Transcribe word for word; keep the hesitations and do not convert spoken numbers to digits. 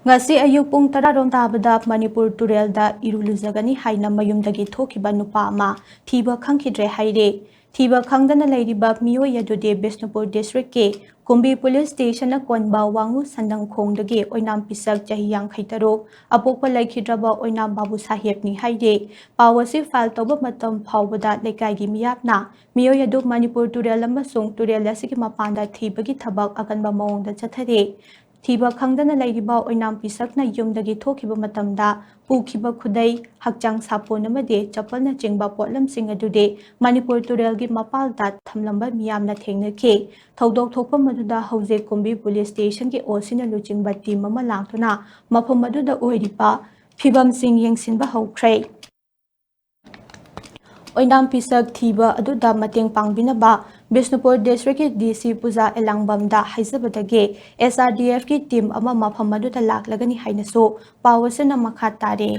ꯉꯁꯤ ꯑꯌꯨꯛ ꯄꯨꯡ ꯇꯔꯥ ꯔꯣꯝ ꯇꯥꯕꯗ ꯃꯅꯤꯄꯨꯔ ꯇꯨꯔꯦꯜꯗ ꯏꯔꯨ ꯂꯨꯖꯒꯅꯤ ꯍꯥꯏꯅ ꯃꯌꯨꯝꯗꯒꯤ ꯊꯣꯛꯈꯤꯕ ꯅꯨꯄꯥ ꯑꯃ ꯊꯤꯕ ꯈꯪꯈꯤꯗ꯭ꯔꯦ ꯍꯥꯏꯔꯦ꯫ ꯊꯤꯕ ꯈꯪꯗꯅ ꯂꯩꯔꯤꯕ ꯃꯤꯑꯣꯏ ꯑꯗꯨꯗꯤ ꯕꯤꯁꯅꯨꯄꯨꯔ ꯗꯤꯁꯇ꯭ꯔꯤꯛꯀꯤ ꯀꯨꯝꯕꯤ ꯄꯨꯂꯤꯁ ꯁ꯭ꯇꯦꯁꯟꯅ ꯀꯣꯟꯕ ꯋꯥꯉꯨ ꯁꯟꯗꯪꯈꯣꯡꯗꯒꯤ ꯑꯣꯏꯅꯥꯝ ꯄꯤꯁꯛ ꯆꯍꯤ ꯌꯥꯡꯈꯩ ꯇꯔꯨꯛ, ꯑꯄꯣꯛꯄ ꯂꯩꯈꯤꯗ꯭ꯔꯕ ꯑꯣꯏꯅꯥꯝ ꯕꯥꯕꯨ ꯁꯥꯍꯦꯕꯅꯤ ꯍꯥꯏꯔꯦ꯫ ꯄꯥꯎ ꯑꯁꯤ ꯐꯥꯏꯜ ꯇꯧꯕ ꯃꯇꯝ ꯐꯥꯎꯕꯗ ꯂꯩꯀꯥꯏꯒꯤ ꯃꯤꯌꯥꯝꯅ ꯃꯤꯑꯣꯏ ꯑꯗꯨ ꯃꯅꯤꯄꯨꯔ ꯇꯨꯔꯦꯜ ꯑꯃꯁꯨꯡ ꯇꯨꯔꯦꯜ ꯑꯁꯤꯒꯤ ꯃꯄꯥꯟꯗ ꯊꯤꯕꯒꯤ ꯊꯕꯛ ꯑꯀꯟꯕ ꯃꯑꯣꯡꯗ ꯆꯠꯊꯔꯤ꯫ ꯊꯤꯕ ꯈꯪꯗꯅ ꯂꯩꯔꯤꯕ ꯑꯣꯏꯅꯥꯝ ꯄꯤꯁꯛꯅ ꯌꯨꯝꯗꯒꯤ ꯊꯣꯛꯈꯤꯕ ꯃꯇꯝꯗ ꯄꯨꯈꯤꯕ ꯈꯨꯗꯩ, ꯍꯛꯆꯥꯡ ꯁꯥꯄꯣꯟ ꯑꯃꯗꯤ ꯆꯄꯜꯅꯆꯤꯡꯕ ꯄꯣꯠꯂꯝꯁꯤꯡ ꯑꯗꯨꯗꯤ ꯃꯅꯤꯄꯨꯔ ꯇꯨꯔꯦꯜꯒꯤ ꯃꯄꯥꯜꯗ ꯊꯝꯂꯝꯕ ꯃꯤꯌꯥꯝꯅ ꯊꯦꯡꯅꯈꯤ꯫ ꯊꯧꯗꯣꯛ ꯊꯣꯛꯐꯝ ꯑꯗꯨꯗ ꯍꯧꯖꯤꯛ ꯀꯨꯝꯕꯤ ꯄꯨꯂꯤꯁ ꯁ꯭ꯇꯦꯁꯟꯒꯤ ꯑꯣ ꯁꯤꯅ ꯂꯨꯆꯤꯡꯕ ꯇꯤꯝ ꯑꯃ ꯂꯥꯛꯇꯨꯅ ꯃꯐꯝ ꯑꯗꯨꯗ ꯑꯣꯏꯔꯤꯕ ꯐꯤꯕꯝꯁꯤꯡ ꯌꯦꯡꯁꯤꯟꯕ ꯍꯧꯈ꯭ꯔꯦ꯫ ꯑꯣꯏꯅꯥꯝ ꯄꯤꯁꯛ ꯊꯤꯕ ꯑꯗꯨꯗ ꯃꯇꯦꯡ ꯄꯥꯡꯕꯤꯅꯕ ꯕꯤꯁꯅꯨꯄꯨꯔ ꯗꯤꯁꯇ꯭ꯔꯤꯛꯀꯤ ꯗꯤ ꯁꯤ ꯄꯨꯖꯥ ꯑꯦꯂꯥꯡꯕꯝꯗ ꯍꯥꯏꯖꯕꯗꯒꯤ ꯑꯦꯁ ꯑꯥꯔ ꯗꯤ ꯑꯦꯐꯀꯤ ꯇꯤꯝ ꯑꯃ ꯃꯐꯝ ꯑꯗꯨꯗ ꯂꯥꯛꯂꯒꯅꯤ ꯍꯥꯏꯅꯁꯨ ꯄꯥꯎ ꯑꯁꯤꯅ ꯃꯈꯥ ꯇꯥꯔꯦ꯫